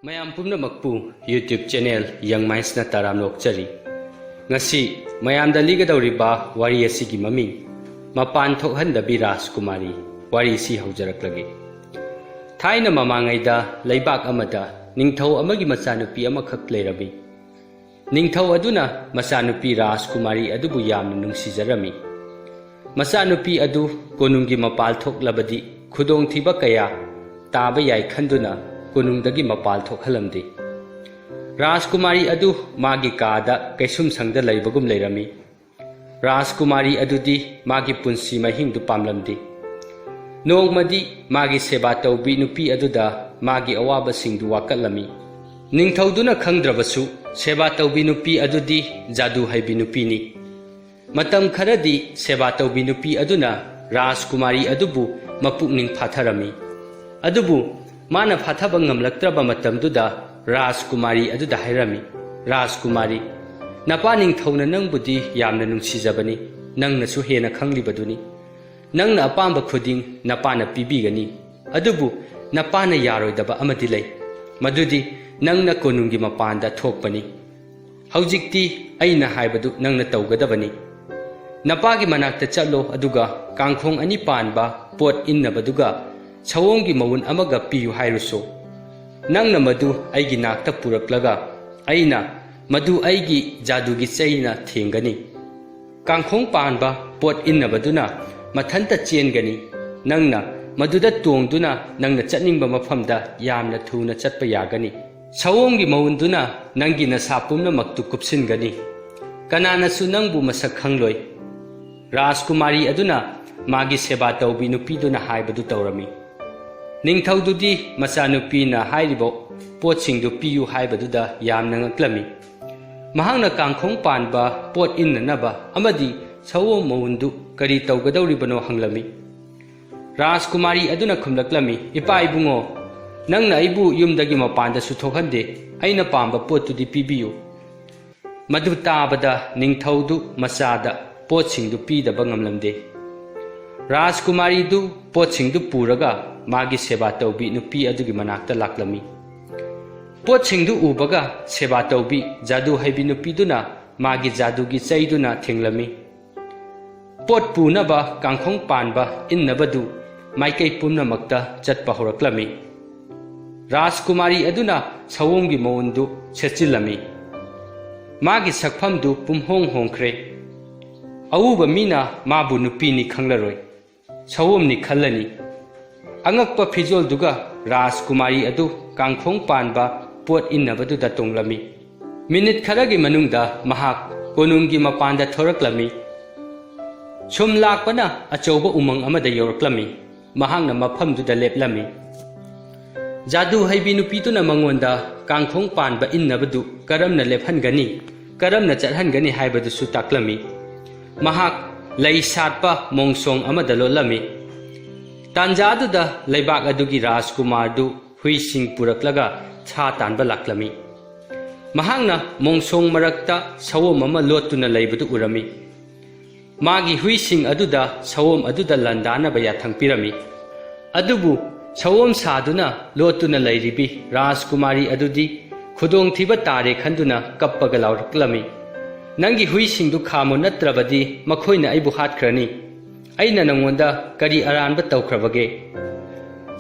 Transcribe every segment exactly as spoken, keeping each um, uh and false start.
ꯃꯌꯥꯝ ꯄꯨꯝꯅꯃꯛꯄꯨ YouTube channel Young Mindsꯅ ꯇꯔꯥꯝꯅ ꯑꯣꯛꯆꯔꯤ꯫ ꯉꯁꯤ ꯃꯌꯥꯝꯗ ꯂꯤꯒꯗꯧꯔꯤꯕ ꯋꯥꯔꯤ ꯑꯁꯤꯒꯤ ꯃꯃꯤꯡ ꯃꯄꯥꯟ ꯊꯣꯛꯍꯟꯗꯕꯤ ꯔꯥꯖꯀꯨꯃꯥꯔꯤ꯫ ꯋꯥꯔꯤꯁꯤ ꯍꯧꯖꯔꯛꯂꯒꯦ꯫ ꯊꯥꯏꯅ ꯃꯃꯥꯡꯉꯩꯗ ꯂꯩꯕꯥꯛ ꯑꯃꯗ ꯅꯤꯡꯊꯧ ꯑꯃꯒꯤ ꯃꯆꯥꯅꯨꯄꯤ ꯑꯃꯈꯛ ꯂꯩꯔꯝꯃꯤ꯫ ꯅꯤꯡꯊꯧ ꯑꯗꯨꯅ ꯃꯆꯥꯅꯨꯄꯤ ꯔꯥꯖꯀꯨꯃꯥꯔꯤ ꯑꯗꯨꯕꯨ ꯌꯥꯝꯅ ꯅꯨꯡꯁꯤꯖꯔꯝꯃꯤ꯫ ꯃꯆꯥꯅꯨꯄꯤ ꯑꯗꯨ ꯀꯣꯅꯨꯡꯒꯤ ꯃꯄꯥꯜ ꯊꯣꯛꯂꯕꯗꯤ ꯈꯨꯗꯣꯡꯊꯤꯕ ꯀꯌꯥ ꯇꯥꯕ ꯌꯥꯏ ꯈꯟꯗꯨꯅ ꯀꯣꯅꯨꯡꯗꯒꯤ ꯃꯄꯥꯜ ꯊꯣꯛꯍꯜꯂꯝꯗꯦ꯫ ꯔꯥꯖꯀꯨꯃꯥꯔꯤ ꯑꯗꯨ ꯃꯥꯒꯤ ꯀꯥꯗ ꯀꯩꯁꯨꯝꯁꯪꯗ ꯂꯩꯕꯒꯨꯝ ꯂꯩꯔꯝꯃꯤ꯫ ꯔꯥꯖꯀꯨꯃꯥꯔꯤ ꯑꯗꯨꯗꯤ ꯃꯥꯒꯤ ꯄꯨꯟꯁꯤ ꯃꯍꯤꯡꯗꯨ ꯄꯥꯝꯂꯝꯗꯦ꯫ ꯅꯣꯡꯃꯗꯤ ꯃꯥꯒꯤ ꯁꯦꯕꯥ ꯇꯧꯕꯤ ꯅꯨꯄꯤ ꯑꯗꯨꯗ ꯃꯥꯒꯤ ꯑꯋꯥꯕꯁꯤꯡꯗꯨ ꯋꯥꯀꯠꯂꯝꯃꯤ꯫ ꯅꯤꯡꯊꯧꯗꯨꯅ ꯈꯪꯗ꯭ꯔꯕꯁꯨ, ꯁꯦꯕꯥ ꯇꯧꯕꯤ ꯅꯨꯄꯤ ꯑꯗꯨꯗꯤ ꯖꯥꯗꯨ ꯍꯩꯕꯤ ꯅꯨꯄꯤꯅꯤ꯫ ꯃꯇꯝ ꯈꯔꯗꯤ ꯁꯦꯕꯥ ꯇꯧꯕꯤ ꯅꯨꯄꯤ ꯑꯗꯨꯅ ꯔꯥꯖꯀꯨꯃꯥꯔꯤ ꯑꯗꯨꯕꯨ ꯃꯄꯨꯛꯅꯤꯡ ꯐꯥꯊꯔꯝꯃꯤ꯫ ꯑꯗꯨꯕꯨ ꯃꯥꯅ ꯐꯥꯊꯕ ꯉꯝꯂꯛꯇ꯭ꯔꯕ ꯃꯇꯝꯗꯨꯗ ꯔꯥꯖꯀꯨꯃꯥꯔꯤ ꯑꯗꯨꯗ ꯍꯥꯏꯔꯝꯃꯤ, "ꯔꯥꯖꯀꯨꯃꯥꯔꯤ, ꯅꯄꯥ ꯅꯤꯡꯊꯧꯅ ꯅꯪꯕꯨꯗꯤ ꯌꯥꯝꯅ ꯅꯨꯡꯁꯤꯖꯕꯅꯤ, ꯅꯪꯅꯁꯨ ꯍꯦꯟꯅ ꯈꯪꯂꯤꯕꯗꯨꯅꯤ꯫ ꯅꯪꯅ ꯑꯄꯥꯝꯕ ꯈꯨꯗꯤꯡ ꯅꯄꯥꯅ ꯄꯤꯕꯤꯒꯅꯤ꯫ ꯑꯗꯨꯕꯨ ꯅꯄꯥꯅ ꯌꯥꯔꯣꯏꯗꯕ ꯑꯃꯗꯤ ꯂꯩ꯫ ꯃꯗꯨꯗꯤ ꯅꯪꯅ ꯀꯣꯅꯨꯡꯒꯤ ꯃꯄꯥꯟꯗ ꯊꯣꯛꯄꯅꯤ꯫ ꯍꯧꯖꯤꯛꯇꯤ ꯑꯩꯅ ꯍꯥꯏꯕꯗꯨ ꯅꯪꯅ ꯇꯧꯒꯗꯕꯅꯤ꯫ ꯅꯄꯥꯒꯤ ꯃꯅꯥꯛꯇ ꯆꯠꯂꯣ, ꯑꯗꯨꯒ ꯀꯥꯡꯈꯣꯡ ꯑꯅꯤ ꯄꯥꯟꯕ ꯄꯣꯠ ꯏꯟꯅꯕꯗꯨꯒ ꯁꯑꯣꯝꯒꯤ ꯃꯎꯟ ꯑꯃꯒ ꯄꯤꯌꯨ ꯍꯥꯏꯔꯨꯁꯨ꯫ ꯅꯪꯅ ꯃꯗꯨ ꯑꯩꯒꯤ ꯅꯥꯛꯇ ꯄꯨꯔꯛꯂꯒ ꯑꯩꯅ ꯃꯗꯨ ꯑꯩꯒꯤ ꯖꯥꯗꯨꯒꯤ ꯆꯩꯅ ꯊꯦꯡꯒꯅꯤ꯫ ꯀꯥꯡꯈꯣꯡ ꯄꯥꯟꯕ ꯄꯣꯠ ꯏꯟꯅꯕꯗꯨꯅ ꯃꯊꯟꯇ ꯆꯦꯟꯒꯅꯤ꯫ ꯅꯪꯅ ꯃꯗꯨꯗ ꯇꯣꯡꯗꯨꯅ ꯅꯪꯅ ꯆꯠꯅꯤꯡꯕ ꯃꯐꯝꯗ ꯌꯥꯝꯅ ꯊꯨꯅ ꯆꯠꯄ ꯌꯥꯒꯅꯤ꯫ ꯁꯑꯣꯝꯒꯤ ꯃꯎꯟꯗꯨꯅ ꯅꯪꯒꯤ ꯅꯁꯥ ꯄꯨꯝꯅꯃꯛꯇꯨ ꯀꯨꯞꯁꯤꯟꯒꯅꯤ꯫ ꯀꯅꯥꯅꯁꯨ ꯅꯪꯕꯨ ꯃꯁꯛ ꯈꯪꯂꯣꯏ꯫" ꯔꯥꯖꯀꯨꯃꯥꯔꯤ ꯑꯗꯨꯅ ꯃꯥꯒꯤ ꯁꯦꯕꯥ ꯇꯧꯕꯤ ꯅꯨꯄꯤꯗꯨꯅ ꯍꯥꯏꯕꯗꯨ ꯇꯧꯔꯝꯃꯤ꯫ ꯅꯤꯡꯊꯧꯗꯨꯗꯤ ꯃꯆꯥꯅꯨꯄꯤꯅ ꯍꯥꯏꯔꯤꯕ ꯄꯣꯠꯁꯤꯡꯗꯨ ꯄꯤꯌꯨ ꯍꯥꯏꯕꯗꯨꯗ ꯌꯥꯝꯅ ꯉꯛꯂꯝꯃꯤ꯫ ꯃꯍꯥꯛꯅ ꯀꯥꯡꯈꯣꯡ ꯄꯥꯟꯕ ꯄꯣꯠ ꯏꯟꯅꯅꯕ ꯑꯃꯗꯤ ꯁꯑꯣꯝ ꯃꯎꯟꯗꯨ ꯀꯔꯤ ꯇꯧꯒꯗꯧꯔꯤꯕꯅꯣ ꯍꯪꯂꯝꯃꯤ꯫ ꯔꯥꯖꯀꯨꯃꯥꯔꯤ ꯑꯗꯨꯅ ꯈꯨꯝꯂꯛꯂꯝꯃꯤ, "ꯏꯄꯥ ꯏꯕꯨꯡꯉꯣ, ꯅꯪꯅ ꯑꯩꯕꯨ ꯌꯨꯝꯗꯒꯤ ꯃꯄꯥꯟꯗꯁꯨ ꯊꯣꯛꯍꯟꯗꯦ, ꯑꯩꯅ ꯄꯥꯝꯕ ꯄꯣꯠꯇꯨꯗꯤ ꯄꯤꯕꯤꯌꯨ꯫" ꯃꯗꯨ ꯇꯥꯕꯗ ꯅꯤꯡꯊꯧꯗꯨ ꯃꯆꯥꯗ ꯄꯣꯠꯁꯤꯡꯗꯨ ꯄꯤꯗꯕ ꯉꯝꯂꯝꯗꯦ꯫ ꯔꯥꯖꯀꯨꯃꯥꯔꯤꯗꯨ ꯄꯣꯠꯁꯤꯡꯗꯨ ꯄꯨꯔꯒ ꯃꯥꯒꯤ ꯁꯦꯕꯥ ꯇꯧꯕꯤ ꯅꯨꯄꯤ ꯑꯗꯨꯒꯤ ꯃꯅꯥꯛꯇ ꯂꯥꯛꯂꯝꯃꯤ꯫ ꯄꯣꯠꯁꯤꯡꯗꯨ ꯎꯕꯒ ꯁꯦꯕꯥ ꯇꯧꯕꯤ ꯖꯥꯗꯨ ꯍꯩꯕꯤ ꯅꯨꯄꯤꯗꯨꯅ ꯃꯥꯒꯤ ꯖꯥꯗꯨꯒꯤ ꯆꯩꯗꯨꯅ ꯊꯦꯡꯂꯝꯃꯤ꯫ ꯄꯣꯠ ꯄꯨꯅꯕ ꯀꯥꯡꯈꯣꯡ ꯄꯥꯟꯕ ꯏꯟꯅꯕꯗꯨ ꯃꯥꯏꯀꯩ ꯄꯨꯝꯅꯃꯛꯇ ꯆꯠꯄ ꯍꯧꯔꯛꯂꯝꯃꯤ꯫ ꯔꯥꯖꯀꯨꯃꯥꯔꯤ ꯑꯗꯨꯅ ꯁꯑꯣꯝꯒꯤ ꯃꯑꯣꯡꯗꯨ ꯁꯦꯠꯆꯤꯜꯂꯝꯃꯤ꯫ ꯃꯥꯒꯤ ꯁꯛꯐꯝꯗꯨ ꯄꯨꯝꯍꯣꯡ ꯍꯣꯡꯈ꯭ꯔꯦ꯫ ꯑꯎꯕ ꯃꯤꯅ ꯃꯥꯕꯨ ꯅꯨꯄꯤꯅꯤ ꯈꯪꯂꯔꯣꯏ, ꯁꯑꯣꯝꯅꯤ ꯈꯜꯂꯅꯤ꯫ ꯑꯉꯛꯄ ꯐꯤꯖꯣꯜꯗꯨꯒ ꯔꯥꯖꯀꯨꯃꯥꯔꯤ ꯑꯗꯨ ꯀꯥꯡꯈꯣꯡ ꯄꯥꯟꯕ ꯄꯣꯠ ꯏꯟꯅꯕꯗꯨꯗ ꯇꯣꯡꯂꯝꯃꯤ꯫ ꯃꯤꯅꯤꯠ ꯈꯔꯒꯤ ꯃꯅꯨꯡꯗ ꯃꯍꯥꯛ ꯀꯣꯅꯨꯡꯒꯤ ꯃꯄꯥꯟꯗ ꯊꯣꯔꯛꯂꯝꯃꯤ꯫ ꯁꯨꯝ ꯂꯥꯛꯄꯅ ꯑꯆꯧꯕ ꯎꯃꯪ ꯑꯃꯗ ꯌꯧꯔꯛꯂꯝꯃꯤ꯫ ꯃꯍꯥꯛꯅ ꯃꯐꯝꯗꯨꯗ ꯂꯦꯞꯂꯝꯃꯤ꯫ ꯖꯥꯗꯨ ꯍꯩꯕꯤ ꯅꯨꯄꯤꯗꯨꯅ ꯃꯉꯣꯟꯗ ꯀꯥꯡꯈꯣꯡ ꯄꯥꯟꯕ ꯏꯟꯅꯕꯗꯨ ꯀꯔꯝꯅ ꯂꯦꯞꯍꯟꯒꯅꯤ, ꯀꯔꯝꯅ ꯆꯠꯍꯟꯒꯅꯤ ꯍꯥꯏꯕꯗꯨꯁꯨ ꯇꯥꯛꯂꯝꯃꯤ꯫ ꯃꯍꯥꯛ ꯂꯩ ꯁꯥꯠꯄ ꯃꯣꯡꯁꯣꯡ ꯑꯃꯗ ꯂꯣꯠꯂꯝꯃꯤ꯫ ꯇꯥꯟꯖꯥꯗꯨꯗ ꯂꯩꯕꯥꯛ ꯑꯗꯨꯒꯤ ꯔꯥꯖꯀꯨꯃꯥꯔꯗꯨ ꯍꯨꯏꯁꯤꯡ ꯄꯨꯔꯛꯂꯒ ꯁꯥ ꯇꯥꯟꯕ ꯂꯥꯛꯂꯝꯃꯤ꯫ ꯃꯍꯥꯛꯅ ꯃꯣꯡꯁꯣꯡ ꯃꯔꯛꯇ ꯁꯑꯣꯝ ꯑꯃ ꯂꯣꯠꯇꯨꯅ ꯂꯩꯕꯗꯨ ꯎꯔꯝꯃꯤ꯫ ꯃꯥꯒꯤ ꯍꯨꯏꯁꯤꯡ ꯑꯗꯨꯗ ꯁꯑꯣꯝ ꯑꯗꯨꯗ ꯂꯥꯟꯗꯥꯅꯕ ꯌꯥꯊꯪ ꯄꯤꯔꯝꯃꯤ꯫ ꯑꯗꯨꯕꯨ ꯁꯑꯣꯝ ꯁꯥꯗꯨꯅ ꯂꯣꯠꯇꯨꯅ ꯂꯩꯔꯤꯕꯤ ꯔꯥꯖꯀꯨꯃꯥꯔꯤ ꯑꯗꯨꯗꯤ ꯈꯨꯗꯣꯡꯊꯤꯕ ꯇꯥꯔꯦ ꯈꯟꯗꯨꯅ ꯀꯞꯄꯒ ꯂꯥꯎꯔꯛꯂꯝꯃꯤ, "ꯅꯪꯒꯤ ꯍꯨꯏꯁꯤꯡꯗꯨ ꯈꯥꯝꯃꯨ, ꯅꯠꯇ꯭ꯔꯕꯗꯤ ꯃꯈꯣꯏꯅ ꯑꯩꯕꯨ ꯍꯥꯠꯈ꯭ꯔꯅꯤ꯫ ꯑꯩꯅ ꯅꯉꯣꯟꯗ ꯀꯔꯤ ꯑꯔꯥꯟꯕ ꯇꯧꯈ꯭ꯔꯕꯒꯦ?"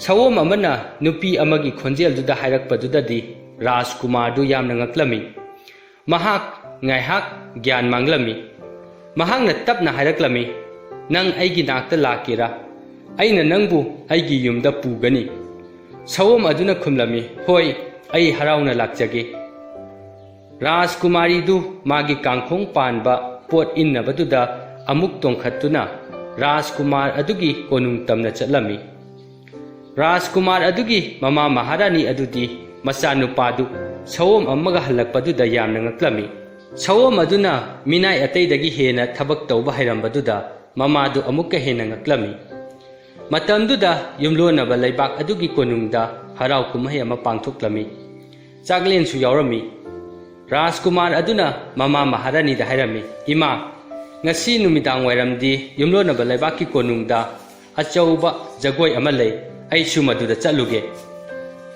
ꯁꯑꯣꯝ ꯑꯃꯅ ꯅꯨꯄꯤ ꯑꯃꯒꯤ ꯈꯣꯟꯖꯦꯜꯗꯨꯗ ꯍꯥꯏꯔꯛꯄꯗꯨꯗꯗꯤ ꯔꯥꯖꯀꯨꯃꯥꯔꯗꯨ ꯌꯥꯝꯅ ꯉꯛꯂꯝꯃꯤ꯫ ꯃꯍꯥꯛ ꯉꯥꯏꯍꯥꯛ ꯒ꯭ꯌꯥꯟ ꯃꯥꯡꯂꯝꯃꯤ꯫ ꯃꯍꯥꯛꯅ ꯇꯞꯅ ꯍꯥꯏꯔꯛꯂꯝꯃꯤ, "ꯅꯪ ꯑꯩꯒꯤ ꯅꯥꯛꯇ ꯂꯥꯛꯀꯦꯔꯥ? ꯑꯩꯅ ꯅꯪꯕꯨ ꯑꯩꯒꯤ ꯌꯨꯝꯗ ꯄꯨꯒꯅꯤ꯫" ꯁꯑꯣꯝ ꯑꯗꯨꯅ ꯈꯨꯝꯂꯝꯃꯤ, "ꯍꯣꯏ, ꯑꯩ ꯍꯔꯥꯎꯅ ꯂꯥꯛꯆꯒꯦ꯫" ꯔꯥꯖꯀꯨꯃꯥꯔꯤꯗꯨ ꯃꯥꯒꯤ ꯀꯥꯡꯈꯣꯡ ꯄꯥꯟꯕ ꯄꯣꯠ ꯏꯟꯅꯕꯗꯨꯗ ꯑꯃꯨꯛ ꯇꯣꯡꯈꯠꯇꯨꯅ ꯔꯥꯖꯀꯨꯃꯥꯔ ꯑꯗꯨꯒꯤ ꯀꯣꯅꯨꯡ ꯇꯝꯅ ꯆꯠꯂꯝꯃꯤ꯫ ꯔꯥꯖꯀꯨꯃꯥꯔ ꯑꯗꯨꯒꯤ ꯃꯃꯥ ꯃꯍꯥꯔꯥꯅꯤ ꯑꯗꯨꯗꯤ ꯃꯆꯥꯅꯨꯄꯥꯗꯨ ꯁꯑꯣꯝ ꯑꯃꯒ ꯍꯜꯂꯛꯄꯗꯨꯗ ꯌꯥꯝꯅ ꯉꯛꯂꯝꯃꯤ꯫ ꯁꯑꯣꯝ ꯑꯗꯨꯅ ꯃꯤꯅꯥꯏ ꯑꯇꯩꯗꯒꯤ ꯍꯦꯟꯅ ꯊꯕꯛ ꯇꯧꯕ ꯍꯩꯔꯝꯕꯗꯨꯗ ꯃꯃꯥꯗꯨ ꯑꯃꯨꯛꯀ ꯍꯦꯟꯅ ꯉꯛꯂꯝꯃꯤ꯫ ꯃꯇꯝꯗꯨꯗ ꯌꯨꯝꯂꯣꯟꯅꯕ ꯂꯩꯕꯥꯛ ꯑꯗꯨꯒꯤ ꯀꯣꯅꯨꯡꯗ ꯍꯔꯥꯎ ꯀꯨꯝꯍꯩ ꯑꯃ ꯄꯥꯡꯊꯣꯛꯂꯝꯃꯤ꯫ ꯆꯥꯛꯂꯦꯟꯁꯨ ꯌꯥꯎꯔꯝꯃꯤ꯫ ꯔꯥꯖꯀꯨꯃꯥꯔ ꯑꯗꯨꯅ ꯃꯃꯥ ꯃꯍꯥꯔꯥꯅꯤꯗ ꯍꯥꯏꯔꯝꯃꯤ, "ꯏꯃꯥ, ꯉꯁꯤ ꯅꯨꯃꯤꯗꯥꯡ ꯋꯥꯏꯔꯝꯗꯤ ꯌꯨꯝꯂꯣꯟꯅꯕ ꯂꯩꯕꯥꯛꯀꯤ ꯀꯣꯅꯨꯡꯗ ꯑꯆꯧꯕ ꯖꯒꯣꯏ ꯑꯃ ꯂꯩ, ꯑꯩꯁꯨ ꯃꯗꯨꯗ ꯆꯠꯂꯨꯒꯦ꯫"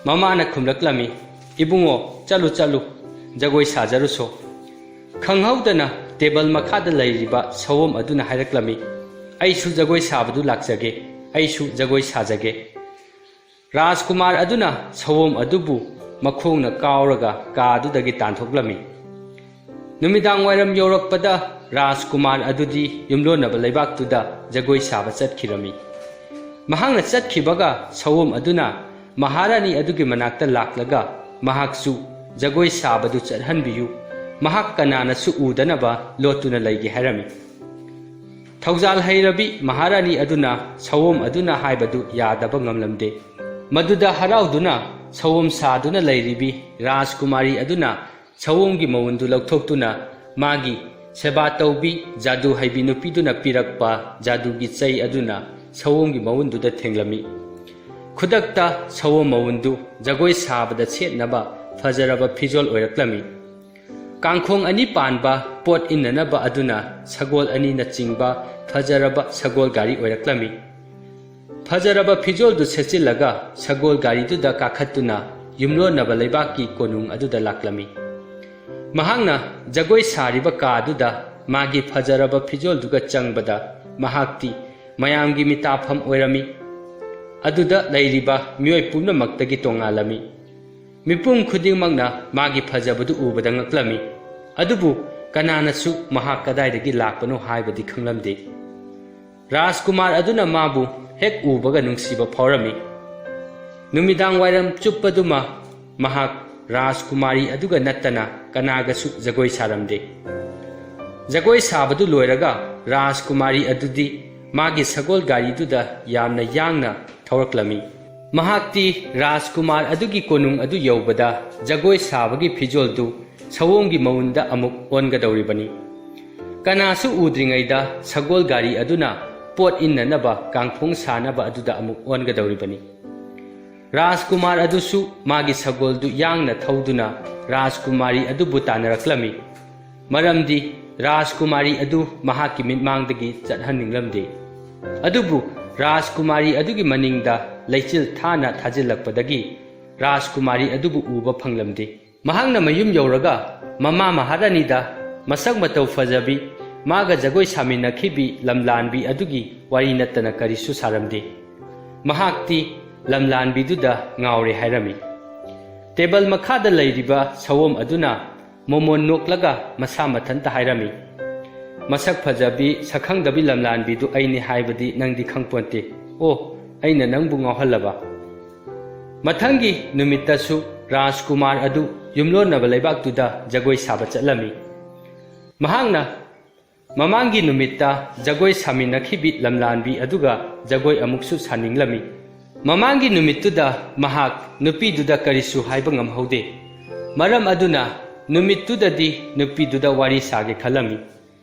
ꯃꯃꯥꯅ ꯈꯨꯝꯂꯛꯂꯝꯃꯤ, "ꯏꯕꯨꯡꯉꯣ, ꯆꯠꯂꯨ, ꯆꯠꯂꯨ, ꯖꯒꯣꯏ ꯁꯥꯖꯔꯨꯁꯣ꯫" ꯈꯪꯍꯧꯗꯅ ꯇꯦꯕꯜ ꯃꯈꯥꯗ ꯂꯩꯔꯤꯕ ꯁꯑꯣꯝ ꯑꯗꯨꯅ ꯍꯥꯏꯔꯛꯂꯝꯃꯤ, "ꯑꯩꯁꯨ ꯖꯒꯣꯏ ꯁꯥꯕꯗꯨ ꯂꯥꯛꯆꯒꯦ, ꯑꯩꯁꯨ ꯖꯒꯣꯏ ꯁꯥꯖꯒꯦ꯫" ꯔꯥꯖꯀꯨꯃꯥꯔ ꯑꯗꯨꯅ ꯁꯑꯣꯝ ꯑꯗꯨꯕꯨ ꯃꯈꯣꯡꯅ ꯀꯥꯎꯔꯒ ꯀꯥ ꯑꯗꯨꯗꯒꯤ ꯇꯥꯟꯊꯣꯛꯂꯝꯃꯤ꯫ ꯅꯨꯃꯤꯗꯥꯡ ꯋꯥꯏꯔꯝ ꯌꯧꯔꯛꯄꯗ ꯔꯥꯖꯀꯨꯃꯥꯔ ꯑꯗꯨꯗꯤ ꯌꯨꯝꯂꯣꯟꯅꯕ ꯂꯩꯕꯥꯛꯇꯨꯗ ꯖꯒꯣꯏ ꯁꯥꯕ ꯆꯠꯈꯤꯔꯝꯃꯤ꯫ ꯃꯍꯥꯛꯅ ꯆꯠꯈꯤꯕꯒ ꯁꯑꯣꯝ ꯑꯗꯨꯅ ꯃꯍꯥꯔꯥꯅꯤ ꯑꯗꯨꯒꯤ ꯃꯅꯥꯛꯇ ꯂꯥꯛꯂꯒ ꯃꯍꯥꯛꯁꯨ ꯖꯒꯣꯏ ꯁꯥꯕꯗꯨ ꯆꯠꯍꯟꯕꯤꯌꯨ, ꯃꯍꯥꯛ ꯀꯅꯥꯅꯁꯨ ꯎꯗꯅꯕ ꯂꯣꯠꯇꯨꯅ ꯂꯩꯒꯦ ꯍꯥꯏꯔꯝꯃꯤ꯫ ꯊꯧꯖꯥꯜ ꯍꯩꯔꯕꯤ ꯃꯍꯥꯔꯥꯅꯤ ꯑꯗꯨꯅ ꯁꯑꯣꯝ ꯑꯗꯨꯅ ꯍꯥꯏꯕꯗꯨ ꯌꯥꯗꯕ ꯉꯝꯂꯝꯗꯦ꯫ ꯃꯗꯨꯗ ꯍꯔꯥꯎꯗꯨꯅ ꯁꯑꯣꯝ ꯁꯥꯗꯨꯅ ꯂꯩꯔꯤꯕꯤ ꯔꯥꯖꯀꯨꯃꯥꯔꯤ ꯑꯗꯨꯅ ꯁꯑꯣꯝꯒꯤ ꯃꯎꯟꯗꯨ ꯂꯧꯊꯣꯛꯇꯨꯅ ꯃꯥꯒꯤ ꯁꯦꯕꯥ ꯇꯧꯕꯤ ꯖꯥꯗꯨ ꯍꯩꯕꯤ ꯅꯨꯄꯤꯗꯨꯅ ꯄꯤꯔꯛꯄ ꯖꯥꯗꯨꯒꯤ ꯆꯩ ꯑꯗꯨꯅ ꯁꯑꯣꯝꯒꯤ ꯃꯎꯟꯗꯨꯗ ꯊꯦꯡꯂꯝꯃꯤ꯫ ꯈꯨꯗꯛꯇ ꯁꯑꯣꯝ ꯃꯎꯟꯗꯨ ꯖꯒꯣꯏ ꯁꯥꯕꯗ ꯁꯦꯠꯅꯕ ꯐꯖꯔꯕ ꯐꯤꯖꯣꯜ ꯑꯣꯏꯔꯛꯂꯝꯃꯤ꯫ ꯀꯥꯡꯈꯣꯡ ꯑꯅꯤ ꯄꯥꯟꯕ ꯄꯣꯠ ꯏꯟꯅꯅꯕ ꯑꯗꯨꯅ ꯁꯒꯣꯜ ꯑꯅꯤꯅꯆꯤꯡꯕ ꯐꯖꯔꯕ ꯁꯒꯣꯜ ꯒꯥꯔꯤ ꯑꯣꯏꯔꯛꯂꯝꯃꯤ꯫ ꯐꯖꯔꯕ ꯐꯤꯖꯣꯜꯗꯨ ꯁꯦꯠꯆꯤꯜꯂꯒ ꯁꯒꯣꯜ ꯒꯥꯔꯤꯗꯨꯗ ꯀꯥꯈꯠꯇꯨꯅ ꯌꯨꯝꯂꯣꯟꯅꯕ ꯂꯩꯕꯥꯛꯀꯤ ꯀꯣꯅꯨꯡ ꯑꯗꯨꯗ ꯂꯥꯛꯂꯝꯃꯤ꯫ ꯃꯍꯥꯛꯅ ꯖꯒꯣꯏ ꯁꯥꯔꯤꯕ ꯀꯥ ꯑꯗꯨꯗ ꯃꯥꯒꯤ ꯐꯖꯔꯕ ꯐꯤꯖꯣꯜꯗꯨꯒ ꯆꯪꯕꯗ ꯃꯍꯥꯛꯇꯤ ꯃꯌꯥꯝꯒꯤ ꯃꯤꯇꯥꯐꯝ ꯑꯣꯏꯔꯝꯃꯤ꯫ ꯑꯗꯨꯗ ꯂꯩꯔꯤꯕ ꯃꯤꯑꯣꯏ ꯄꯨꯝꯅꯃꯛꯇꯒꯤ ꯇꯣꯉꯥꯜꯂꯝꯃꯤ꯫ ꯃꯤꯄꯨꯝ ꯈꯨꯗꯤꯡꯃꯛꯅ ꯃꯥꯒꯤ ꯐꯖꯕꯗꯨ ꯎꯕꯗ ꯉꯛꯂꯝꯃꯤ꯫ ꯑꯗꯨꯕꯨ ꯀꯅꯥꯅꯁꯨ ꯃꯍꯥꯛ ꯀꯗꯥꯏꯗꯒꯤ ꯂꯥꯛꯄꯅꯣ ꯍꯥꯏꯕꯗꯤ ꯈꯪꯂꯝꯗꯦ꯫ ꯔꯥꯖꯀꯨꯃꯥꯔ ꯑꯗꯨꯅ ꯃꯥꯕꯨ ꯍꯦꯛ ꯎꯕꯒ ꯅꯨꯡꯁꯤꯕ ꯐꯥꯎꯔꯝꯃꯤ꯫ ꯅꯨꯃꯤꯗꯥꯡ ꯋꯥꯏꯔꯝ ꯆꯨꯞꯄꯗꯨꯃ ꯃꯍꯥꯛ ꯔꯥꯖꯀꯨꯃꯥꯔꯤ ꯑꯗꯨꯒ ꯅꯠꯇꯅ ꯀꯅꯥꯒꯁꯨ ꯖꯒꯣꯏ ꯁꯥꯔꯝꯗꯦ꯫ ꯖꯒꯣꯏ ꯁꯥꯕꯗꯨ ꯂꯣꯏꯔꯒ ꯔꯥꯖꯀꯨꯃꯥꯔꯤ ꯑꯗꯨꯗꯤ ꯃꯥꯒꯤ ꯁꯒꯣꯜ ꯒꯥꯔꯤꯗꯨꯗ ꯌꯥꯝꯅ ꯌꯥꯡꯅ ꯊꯧꯔꯛꯂꯝꯃꯤ꯫ ꯃꯍꯥꯛꯇꯤ ꯔꯥꯖꯀꯨꯃꯥꯔ ꯑꯗꯨꯒꯤ ꯀꯣꯅꯨꯡ ꯑꯗꯨ ꯌꯧꯕꯗ ꯖꯒꯣꯏ ꯁꯥꯕꯒꯤ ꯐꯤꯖꯣꯜꯗꯨ ꯁꯑꯣꯝꯒꯤ ꯃꯎꯟꯗ ꯑꯃꯨꯛ ꯑꯣꯟꯒꯗꯧꯔꯤꯕꯅꯤ꯫ ꯀꯅꯥꯁꯨ ꯎꯗ꯭ꯔꯤꯉꯩꯗ ꯁꯒꯣꯜ ꯒꯥꯔꯤ ꯑꯗꯨꯅ ꯄꯣꯠ ꯏꯟꯅꯅꯕ ꯀꯥꯡꯈꯣꯡ ꯁꯥꯅꯕ ꯑꯗꯨꯗ ꯑꯃꯨꯛ ꯑꯣꯟꯒꯗꯧꯔꯤꯕꯅꯤ꯫ ꯔꯥꯖꯀꯨꯃꯥꯔ ꯑꯗꯨꯁꯨ ꯃꯥꯒꯤ ꯁꯒꯣꯜꯗꯨ ꯌꯥꯡꯅ ꯊꯧꯗꯨꯅ ꯔꯥꯖꯀꯨꯃꯥꯔꯤ ꯑꯗꯨꯕꯨ ꯇꯥꯟꯅꯔꯛꯂꯝꯃꯤ꯫ ꯃꯔꯝꯗꯤ ꯔꯥꯖꯀꯨꯃꯥꯔꯤ ꯑꯗꯨ ꯃꯍꯥꯛꯀꯤ ꯃꯤꯠꯃꯥꯡꯗꯒꯤ ꯆꯠꯍꯟꯅꯤꯡꯂꯝꯗꯦ꯫ ꯑꯗꯨꯕꯨ ꯔꯥꯖꯀꯨꯃꯥꯔꯤ ꯑꯗꯨꯒꯤ ꯃꯅꯤꯡꯗ ꯂꯩꯆꯤꯜ ꯊꯥꯅ ꯊꯥꯖꯤꯜꯂꯛꯄꯗꯒꯤ ꯔꯥꯖꯀꯨꯃꯥꯔꯤ ꯑꯗꯨꯕꯨ ꯎꯕ ꯐꯪꯂꯝꯗꯦ꯫ ꯃꯍꯥꯛꯅ ꯃꯌꯨꯝ ꯌꯧꯔꯒ ꯃꯃꯥ ꯃꯍꯥꯔꯥꯅꯤꯗ ꯃꯁꯛ ꯃꯇꯧ ꯐꯖꯕꯤ, ꯃꯥꯒ ꯖꯒꯣꯏ ꯁꯥꯃꯤꯟꯅꯈꯤꯕꯤ ꯂꯝꯂꯥꯟꯕꯤ ꯑꯗꯨꯒꯤ ꯋꯥꯔꯤ ꯅꯠꯇꯅ ꯀꯔꯤꯁꯨ ꯁꯥꯔꯝꯗꯦ꯫ ꯃꯍꯥꯛꯇꯤ ꯂꯝꯂꯥꯟꯕꯤꯗꯨꯗ ꯉꯥꯎꯔꯦ ꯍꯥꯏꯔꯝꯃꯤ꯫ ꯇꯦꯕꯜ ꯃꯈꯥꯗ ꯂꯩꯔꯤꯕ ꯁꯑꯣꯝ ꯑꯗꯨꯅ ꯃꯣꯃꯣꯟ ꯅꯣꯛꯂꯒ ꯃꯁꯥ ꯃꯊꯟꯇ ꯍꯥꯏꯔꯝꯃꯤ, "ꯃꯁꯛ ꯐꯖꯕꯤ, ꯁꯛꯈꯪꯗꯕꯤ ꯂꯝꯂꯥꯟꯕꯤꯗꯨ ꯑꯩꯅꯤ ꯍꯥꯏꯕꯗꯤ ꯅꯪꯗꯤ ꯈꯪꯄꯣꯟꯇꯦ꯫ ꯑꯣ, ꯑꯩꯅ ꯅꯪꯕꯨ ꯉꯥꯎꯍꯜꯂꯕ?" ꯃꯊꯪꯒꯤ ꯅꯨꯃꯤꯠꯇꯁꯨ ꯔꯥꯖꯀꯨꯃꯥꯔ ꯑꯗꯨ ꯌꯨꯝꯂꯣꯟꯅꯕ ꯂꯩꯕꯥꯛꯇꯨꯗ ꯖꯒꯣꯏ ꯁꯥꯕ ꯆꯠꯂꯝꯃꯤ꯫ ꯃꯍꯥꯛꯅ ꯃꯃꯥꯡꯒꯤ ꯅꯨꯃꯤꯠꯇ ꯖꯒꯣꯏ ꯁꯥꯃꯤꯟꯅꯈꯤꯕꯤ ꯂꯝꯂꯥꯟꯕꯤ ꯑꯗꯨꯒ ꯖꯒꯣꯏ ꯑꯃꯨꯛꯁꯨ ꯁꯥꯅꯤꯡꯂꯝꯃꯤ꯫ ꯃꯃꯥꯡꯒꯤ ꯅꯨꯃꯤꯠꯇꯨꯗ ꯃꯍꯥꯛ ꯅꯨꯄꯤꯗꯨꯗ ꯀꯔꯤꯁꯨ ꯍꯥꯏꯕ ꯉꯝꯍꯧꯗꯦ꯫ ꯃꯔꯝ ꯑꯗꯨꯅ ꯅꯨꯃꯤꯠꯇꯨꯗꯗꯤ ꯅꯨꯄꯤꯗꯨꯗ ꯋꯥꯔꯤ ꯁꯥꯒꯦ ꯈꯜꯂꯝꯃꯤ꯫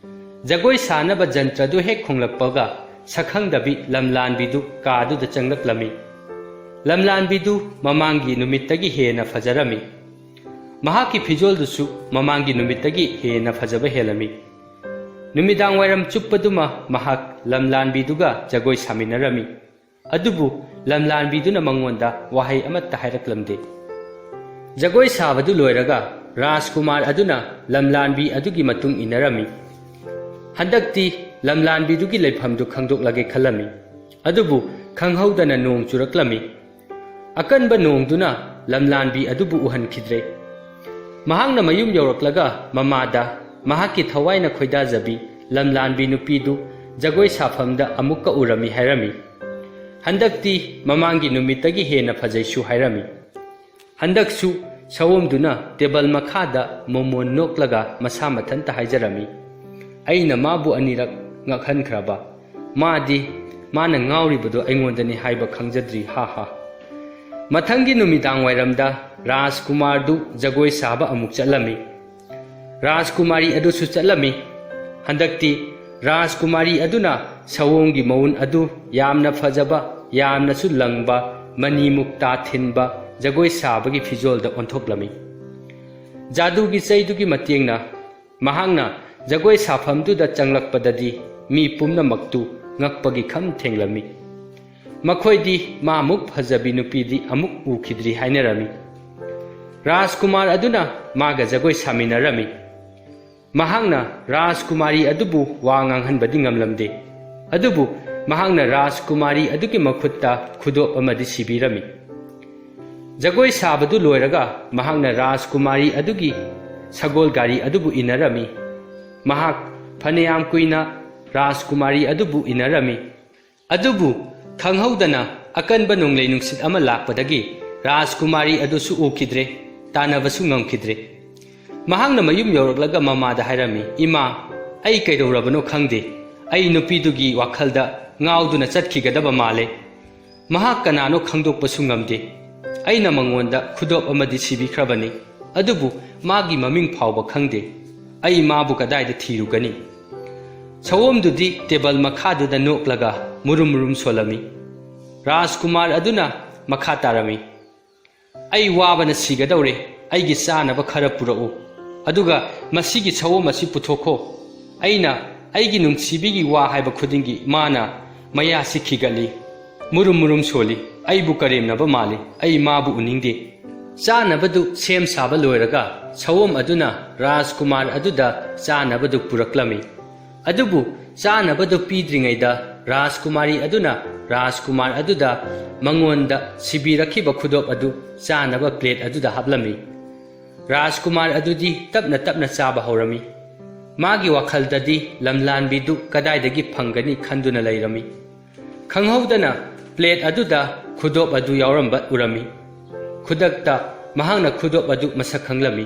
ꯖꯒꯣꯏ ꯁꯥꯅꯕ ꯖꯟꯇ꯭ꯔꯗꯨ ꯍꯦꯛ ꯈꯣꯡꯂꯛꯄꯒ ꯁꯛꯈꯪꯗꯕꯤ ꯂꯝꯂꯥꯟꯕꯤꯗꯨ ꯀꯥꯗꯨꯗ ꯆꯪꯂꯛꯂꯝꯃꯤ꯫ ꯂꯝꯂꯥꯟꯕꯤꯗꯨ ꯃꯃꯥꯡꯒꯤ ꯅꯨꯃꯤꯠꯇꯒꯤ ꯍꯦꯟꯅ ꯐꯖꯔꯝꯃꯤ꯫ ꯃꯍꯥꯛꯀꯤ ꯐꯤꯖꯣꯜꯗꯨꯁꯨ ꯃꯃꯥꯡꯒꯤ ꯅꯨꯃꯤꯠꯇꯒꯤ ꯍꯦꯟꯅ ꯐꯖꯕ ꯍꯦꯜꯂꯝꯃꯤ꯫ ꯅꯨꯃꯤꯗꯥꯡ ꯋꯥꯏꯔꯝ ꯆꯨꯞꯄꯗꯨꯃ ꯃꯍꯥꯛ ꯂꯝꯂꯥꯟꯕꯤꯗꯨꯒ ꯖꯒꯣꯏ ꯁꯥꯃꯤꯟꯅꯔꯝꯃꯤ꯫ ꯑꯗꯨꯕꯨ ꯂꯝꯂꯥꯟꯕꯤꯗꯨꯅ ꯃꯉꯣꯟꯗ ꯋꯥꯍꯩ ꯑꯃꯠꯇ ꯍꯥꯏꯔꯛꯂꯝꯗꯦ꯫ ꯖꯒꯣꯏ ꯁꯥꯕꯗꯨ ꯂꯣꯏꯔꯒ ꯔꯥꯖꯀꯨꯃꯥꯔ ꯑꯗꯨꯅ ꯂꯝꯂꯥꯟꯕꯤ ꯑꯗꯨꯒꯤ ꯃꯇꯨꯡ ꯏꯟꯅꯔꯝꯃꯤ꯫ ꯍꯟꯗꯛꯇꯤ ꯂꯝꯂꯥꯟꯕꯤꯗꯨꯒꯤ ꯂꯩꯐꯝꯗꯨ ꯈꯪꯗꯣꯛꯂꯒꯦ ꯈꯜꯂꯝꯃꯤ꯫ ꯑꯗꯨꯕꯨ ꯈꯪꯍꯧꯗꯅ ꯅꯣꯡ ꯆꯨꯔꯛꯂꯝꯃꯤ꯫ ꯑꯀꯟꯕ ꯅꯣꯡꯗꯨꯅ ꯂꯝꯂꯥꯟꯕꯤ ꯑꯗꯨꯕꯨ ꯎꯍꯟꯈꯤꯗ꯭ꯔꯦ꯫ ꯃꯍꯥꯛꯅ ꯃꯌꯨꯝ ꯌꯧꯔꯛꯂꯒ ꯃꯃꯥꯗ ꯃꯍꯥꯛꯀꯤ ꯊꯋꯥꯏꯅ ꯈꯣꯏꯗꯥꯖꯕꯤ ꯂꯝꯂꯥꯟꯕꯤ ꯅꯨꯄꯤꯗꯨ ꯖꯒꯣꯏ ꯁꯥꯐꯝꯗ ꯑꯃꯨꯛꯀ ꯎꯔꯝꯃꯤ ꯍꯥꯏꯔꯝꯃꯤ꯫ ꯍꯟꯗꯛꯇꯤ ꯃꯃꯥꯡꯒꯤ ꯅꯨꯃꯤꯠꯇꯒꯤ ꯍꯦꯟꯅ ꯐꯖꯩꯁꯨ ꯍꯥꯏꯔꯝꯃꯤ꯫ ꯍꯟꯗꯛꯁꯨ ꯁꯑꯣꯝꯗꯨꯅ ꯇꯦꯕꯜ ꯃꯈꯥꯗ ꯃꯣꯃꯣꯟ ꯅꯣꯛꯂꯒ ꯃꯁꯥ ꯃꯊꯟꯇ ꯍꯥꯏꯖꯔꯝꯃꯤ, "ꯑꯩꯅ ꯃꯥꯕꯨ ꯑꯅꯤꯔꯛ ꯉꯛꯍꯟꯈ꯭ꯔꯕ꯫ ꯃꯥꯗꯤ ꯃꯥꯅ ꯉꯥꯎꯔꯤꯕꯗꯨ ꯑꯩꯉꯣꯟꯗꯅꯤ ꯍꯥꯏꯕ ꯈꯪꯖꯗ꯭ꯔꯤ, ꯍꯥ ꯍꯥ꯫" ꯃꯊꯪꯒꯤ ꯅꯨꯃꯤꯗꯥꯡ ꯋꯥꯏꯔꯝꯗ ꯔꯥꯖꯀꯨꯃꯥꯔꯗꯨ ꯖꯒꯣꯏ ꯁꯥꯕ ꯑꯃꯨꯛ ꯆꯠꯂꯝꯃꯤ꯫ ꯔꯥꯖꯀꯨꯃꯥꯔꯤ ꯑꯗꯨꯁꯨ ꯆꯠꯂꯝꯃꯤ꯫ ꯍꯟꯗꯛꯇꯤ ꯔꯥꯖꯀꯨꯃꯥꯔꯤ ꯑꯗꯨꯅ ꯁꯑꯣꯝꯒꯤ ꯃꯑꯣꯡ ꯑꯗꯨ ꯌꯥꯝꯅ ꯐꯖꯕ, ꯌꯥꯝꯅꯁꯨ ꯂꯪꯕ, ꯃꯅꯤ ꯃꯨꯛꯇꯥ ꯊꯤꯟꯕ ꯖꯒꯣꯏ ꯁꯥꯕꯒꯤ ꯐꯤꯖꯣꯜꯗ ꯑꯣꯟꯊꯣꯛꯂꯝꯃꯤ꯫ ꯖꯥꯗꯨꯒꯤ ꯆꯩꯗꯨꯒꯤ ꯃꯇꯦꯡꯅ ꯃꯍꯥꯛꯅ ꯖꯒꯣꯏ ꯁꯥꯐꯝꯗꯨꯗ ꯆꯪꯂꯛꯄꯗꯗꯤ ꯃꯤ ꯄꯨꯝꯅꯃꯛꯇꯨ ꯉꯛꯄꯒꯤ ꯈꯝ ꯊꯦꯡꯂꯝꯃꯤ꯫ ꯃꯈꯣꯏꯗꯤ ꯃꯥꯃꯨꯛ ꯐꯖꯕꯤ ꯅꯨꯄꯤꯗꯤ ꯑꯃꯨꯛ ꯎꯈꯤꯗ꯭ꯔꯤ ꯍꯥꯏꯅꯔꯝꯃꯤ꯫ ꯔꯥꯖꯀꯨꯃꯥꯔ ꯑꯗꯨꯅ ꯃꯥꯒ ꯖꯒꯣꯏ ꯁꯥꯃꯤꯟꯅꯔꯝꯃꯤ꯫ ꯃꯍꯥꯛꯅ ꯔꯥꯖꯀꯨꯃꯥꯔꯤ ꯑꯗꯨꯕꯨ ꯋꯥ ꯉꯥꯡꯍꯟꯕꯗꯤ ꯉꯝꯂꯝꯗꯦ꯫ ꯑꯗꯨꯕꯨ ꯃꯍꯥꯛꯅ ꯔꯥꯖꯀꯨꯃꯥꯔꯤ ꯑꯗꯨꯒꯤ ꯃꯈꯨꯠꯇ ꯈꯨꯗꯣꯞ ꯑꯃꯗꯤ ꯁꯤꯕꯤꯔꯝꯃꯤ꯫ ꯖꯒꯣꯏ ꯁꯥꯕꯗꯨ ꯂꯣꯏꯔꯒ ꯃꯍꯥꯛꯅ ꯔꯥꯖꯀꯨꯃꯥꯔꯤ ꯑꯗꯨꯒꯤ ꯁꯒꯣꯜ ꯒꯥꯔꯤ ꯑꯗꯨꯕꯨ ꯏꯟꯅꯔꯝꯃꯤ꯫ ꯃꯍꯥꯛ ꯐꯅꯌꯥꯝ ꯀꯨꯏꯅ ꯔꯥꯖꯀꯨꯃꯥꯔꯤ ꯑꯗꯨꯕꯨ ꯏꯟꯅꯔꯝꯃꯤ꯫ ꯑꯗꯨꯕꯨ ꯈꯪꯍꯧꯗꯅ ꯑꯀꯟꯕ ꯅꯣꯡꯂꯩ ꯅꯨꯡꯁꯤꯠ ꯑꯃ ꯂꯥꯛꯄꯗꯒꯤ ꯔꯥꯖꯀꯨꯃꯥꯔꯤ ꯑꯗꯨꯁꯨ ꯎꯈꯤꯗ꯭ꯔꯦ, ꯇꯥꯟꯅꯕꯁꯨ ꯉꯝꯈꯤꯗ꯭ꯔꯦ꯫ ꯃꯍꯥꯛꯅ ꯃꯌꯨꯝ ꯌꯧꯔꯛꯂꯒ ꯃꯃꯥꯗ ꯍꯥꯏꯔꯝꯃꯤ, "ꯏꯃꯥ, ꯑꯩ ꯀꯩꯗꯧꯔꯕꯅꯣ ꯈꯪꯗꯦ꯫ ꯑꯩ ꯅꯨꯄꯤꯗꯨꯒꯤ ꯋꯥꯈꯜꯗ ꯉꯥꯎꯗꯨꯅ ꯆꯠꯈꯤꯒꯗꯕ ꯃꯥꯜꯂꯦ꯫ ꯃꯍꯥꯛ ꯀꯅꯥꯅꯣ ꯈꯪꯗꯣꯛꯄꯁꯨ ꯉꯝꯗꯦ꯫ ꯑꯩꯅ ꯃꯉꯣꯟꯗ ꯈꯨꯗꯣꯞ ꯑꯃꯗꯤ ꯁꯤꯕꯤꯈ꯭ꯔꯕꯅꯤ, ꯑꯗꯨꯕꯨ ꯃꯥꯒꯤ ꯃꯃꯤꯡ ꯐꯥꯎꯕ ꯈꯪꯗꯦ꯫ ꯑꯩ ꯃꯥꯕꯨ ꯀꯗꯥꯏꯗ ꯊꯤꯔꯨꯒꯅꯤ?" ꯁꯑꯣꯝꯗꯨꯗꯤ ꯇꯦꯕꯜ ꯃꯈꯥꯗꯨꯗ ꯅꯣꯛꯂꯒ ꯃꯨꯔꯨꯝ ꯃꯨꯔꯨꯝ ꯁꯣꯜꯂꯝꯃꯤ꯫ ꯔꯥꯖꯀꯨꯃꯥꯔ ꯑꯗꯨꯅ ꯃꯈꯥ ꯇꯥꯔꯝꯃꯤ, "ꯑꯩ ꯋꯥꯕꯅ ꯁꯤꯒꯗꯧꯔꯦ꯫ ꯑꯩꯒꯤ ꯆꯥꯅꯕ ꯈꯔ ꯄꯨꯔꯛꯎ꯫ ꯑꯗꯨꯒ ꯃꯁꯤꯒꯤ ꯁꯑꯣꯝ ꯑꯁꯤ ꯄꯨꯊꯣꯛꯈꯣ꯫ ꯑꯩꯅ ꯑꯩꯒꯤ ꯅꯨꯡꯁꯤꯕꯤꯒꯤ ꯋꯥ ꯍꯥꯏꯕ ꯈꯨꯗꯤꯡꯒꯤ ꯃꯥꯅ ꯃꯌꯥꯁꯤ ꯈꯤꯒꯠꯂꯤ, ꯃꯨꯔꯨꯝ ꯃꯨꯔꯨꯝ ꯁꯣꯜꯂꯤ꯫ ꯑꯩꯕꯨ ꯀꯔꯦꯝꯅꯕ ꯃꯥꯜꯂꯤ꯫ ꯑꯩ ꯃꯥꯕꯨ ꯎꯅꯤꯡꯗꯦ꯫" ꯆꯥꯅꯕꯗꯨ ꯁꯦꯝ ꯁꯥꯕ ꯂꯣꯏꯔꯒ ꯁꯑꯣꯝ ꯑꯗꯨꯅ ꯔꯥꯖꯀꯨꯃꯥꯔ ꯑꯗꯨꯗ ꯆꯥꯅꯕꯗꯨ ꯄꯨꯔꯛꯂꯝꯃꯤ꯫ ꯑꯗꯨꯕꯨ ꯆꯥꯅꯕꯗꯨ ꯄꯤꯗ꯭ꯔꯤꯉꯩꯗ ꯔꯥꯖꯀꯨꯃꯥꯔꯤ ꯑꯗꯨꯅ ꯔꯥꯖꯀꯨꯃꯥꯔ ꯑꯗꯨꯗ ꯃꯉꯣꯟꯗ ꯁꯤꯕꯤꯔꯛꯈꯤꯕ ꯈꯨꯗꯣꯞ ꯑꯗꯨ ꯆꯥꯅꯕ ꯄ꯭ꯂꯦꯠ ꯑꯗꯨꯗ ꯍꯥꯞꯂꯝꯃꯤ꯫ ꯔꯥꯖꯀꯨꯃꯥꯔ ꯑꯗꯨꯗꯤ ꯇꯞꯅ ꯇꯞꯅ ꯆꯥꯕ ꯍꯧꯔꯝꯃꯤ꯫ ꯃꯥꯒꯤ ꯋꯥꯈꯜꯗꯗꯤ ꯂꯝꯂꯥꯟꯕꯤꯗꯨ ꯀꯗꯥꯏꯗꯒꯤ ꯐꯪꯒꯅꯤ ꯈꯟꯗꯨꯅ ꯂꯩꯔꯝꯃꯤ꯫ ꯈꯪꯍꯧꯗꯅ ꯄ꯭ꯂꯦꯠ ꯑꯗꯨꯗ ꯈꯨꯗꯣꯞ ꯑꯗꯨ ꯌꯥꯎꯔꯝꯕ ꯎꯔꯝꯃꯤ꯫ ꯈꯨꯗꯛꯇ ꯃꯍꯥꯛꯅ ꯈꯨꯗꯣꯞ ꯑꯗꯨ ꯃꯁꯛ ꯈꯪꯂꯝꯃꯤ꯫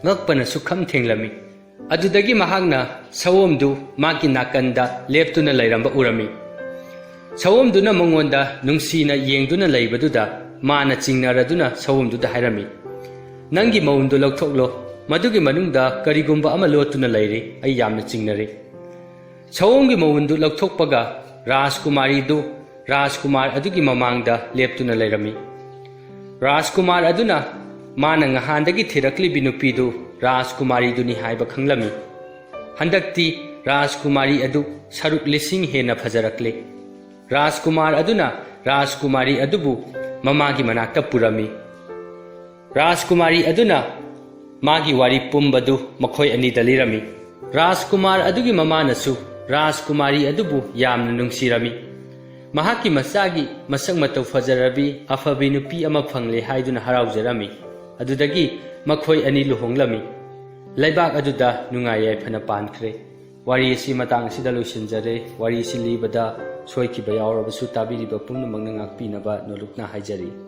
ꯉꯛꯄꯅ ꯁꯨꯛꯈꯝ ꯊꯦꯡꯂꯝꯃꯤ꯫ ꯑꯗꯨꯗꯒꯤ ꯃꯍꯥꯛꯅ ꯁꯑꯣꯝꯗꯨ ꯃꯥꯒꯤ ꯅꯥꯀꯟꯗ ꯂꯦꯞꯇꯨꯅ ꯂꯩꯔꯝꯕ ꯎꯔꯝꯃꯤ꯫ ꯁꯑꯣꯝꯗꯨꯅ ꯃꯉꯣꯟꯗ ꯅꯨꯡꯁꯤꯅ ꯌꯦꯡꯗꯨꯅ ꯂꯩꯕꯗꯨꯗ ꯃꯥꯅ ꯆꯤꯡꯅꯔꯗꯨꯅ ꯁꯑꯣꯝꯗꯨꯗ ꯍꯥꯏꯔꯝꯃꯤ, "ꯅꯪꯒꯤ ꯃꯎꯟꯗꯨ ꯂꯧꯊꯣꯛꯂꯣ꯫ ꯃꯗꯨꯒꯤ ꯃꯅꯨꯡꯗ ꯀꯔꯤꯒꯨꯝꯕ ꯑꯃ ꯂꯣꯠꯇꯨꯅ ꯂꯩꯔꯤ꯫ ꯑꯩ ꯌꯥꯝꯅ ꯆꯤꯡꯅꯔꯦ꯫" ꯁꯑꯣꯝꯒꯤ ꯃꯎꯟꯗꯨ ꯂꯧꯊꯣꯛꯄꯒ ꯔꯥꯖꯀꯨꯃꯥꯔꯤꯗꯨ ꯔꯥꯖꯀꯨꯃꯥꯔ ꯑꯗꯨꯒꯤ ꯃꯃꯥꯡꯗ ꯂꯦꯞꯇꯨꯅ ꯂꯩꯔꯝꯃꯤ꯫ ꯔꯥꯖꯀꯨꯃꯥꯔ ꯑꯗꯨꯅ ꯃꯥꯅ ꯉꯍꯥꯟꯗꯒꯤ ꯊꯤꯔꯛꯂꯤꯕꯤ ꯅꯨꯄꯤꯗꯨ ꯔꯥꯖꯀꯨꯃꯥꯔꯤꯗꯨꯅꯤ ꯍꯥꯏꯕ ꯈꯪꯂꯝꯃꯤ꯫ ꯍꯟꯗꯛꯇꯤ ꯔꯥꯖꯀꯨꯃꯥꯔꯤ ꯑꯗꯨ ꯁꯔꯨꯛ ꯂꯤꯁꯤꯡ ꯍꯦꯟꯅ ꯐꯖꯔꯛꯂꯦ꯫ ꯔꯥꯖꯀꯨꯃꯥꯔ ꯑꯗꯨꯅ ꯔꯥꯖꯀꯨꯃꯥꯔꯤ ꯑꯗꯨꯕꯨ ꯃꯃꯥꯒꯤ ꯃꯅꯥꯛꯇ ꯄꯨꯔꯝꯃꯤ꯫ ꯔꯥꯖꯀꯨꯃꯥꯔꯤ ꯑꯗꯨꯅ ꯃꯥꯒꯤ ꯋꯥꯔꯤ ꯄꯨꯝꯕꯗꯨ ꯃꯈꯣꯏ ꯑꯅꯤꯗ ꯂꯤꯔꯝꯃꯤ꯫ ꯔꯥꯖꯀꯨꯃꯥꯔ ꯑꯗꯨꯒꯤ ꯃꯃꯥꯅꯁꯨ ꯔꯥꯖꯀꯨꯃꯥꯔꯤ ꯑꯗꯨꯕꯨ ꯌꯥꯝꯅ ꯅꯨꯡꯁꯤꯔꯝꯃꯤ꯫ ꯃꯍꯥꯛꯀꯤ ꯃꯆꯥꯒꯤ ꯃꯁꯛ ꯃꯇꯧ ꯐꯖꯔꯕꯤ ꯑꯐꯕꯤ ꯅꯨꯄꯤ ꯑꯃ ꯐꯪꯂꯦ ꯍꯥꯏꯗꯨꯅ ꯍꯔꯥꯎꯖꯔꯝꯃꯤ꯫ ꯑꯗꯨꯗꯒꯤ ꯃꯈꯣꯏ ꯑꯅꯤ ꯂꯨꯍꯣꯡꯂꯝꯃꯤ꯫ ꯂꯩꯕꯥꯛ ꯑꯗꯨꯗ ꯅꯨꯡꯉꯥꯏ ꯌꯥꯏꯐꯅ ꯄꯥꯟꯈ꯭ꯔꯦ꯫ ꯋꯥꯔꯤ ꯑꯁꯤ ꯃꯇꯥꯡ ꯑꯁꯤꯗ ꯂꯣꯏꯁꯤꯟꯖꯔꯦ꯫ ꯋꯥꯔꯤ ꯑꯁꯤ ꯂꯤꯕꯗ ꯁꯣꯏꯈꯤꯕ ꯌꯥꯎꯔꯕꯁꯨ ꯇꯥꯕꯤꯔꯤꯕ ꯄꯨꯝꯅꯃꯛꯅ ꯉꯥꯛꯄꯤꯅꯕ ꯅꯣꯂꯨꯛꯅ ꯍꯥꯏꯖꯔꯤ꯫